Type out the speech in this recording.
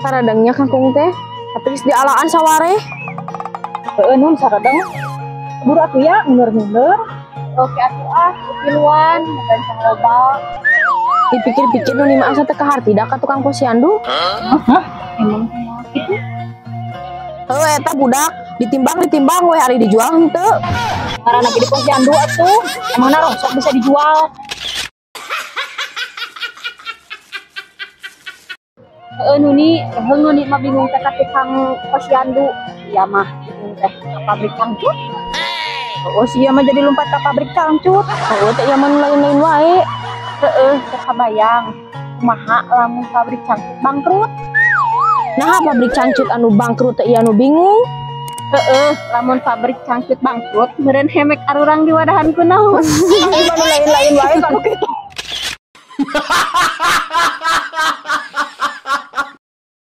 Saradangnya kangkung teh, tapi geus dialaan saware. Heeh, nun saradang. Buru atuh ya, ngeur-ngeur. Oke atuh ah, kiluan, gancang loba. Dipikir-pikir nu mah asa teu kaharti da ka tukang posyandu. Hah? Emang kitu? Heuh eta budak, ditimbang-ditimbang we ari dijual henteu. Ngaranna ge di posyandu atuh, emangna rongsok bisa dijual. Heeh Nuni, heuh Nuni mah bingung teh ka tukang posyandu. Ieu mah bingung teh ka pabrik cangcut. Oh, sia mah jadi lompat ka pabrik cangcut. Heuh teh ieu mah nu lain-lain wae. Heeh, teu kabayang. Kumaha lamun pabrik cangcut bangkrut? Nah, pabrik cangcut anu bangkrut teh ieu anu bingung. Heeh, lamun pabrik cangcut bangkrut, meureun hemek arurang di wadahan kunaon. Ieu mah nu lain-lain wae kalau kitu.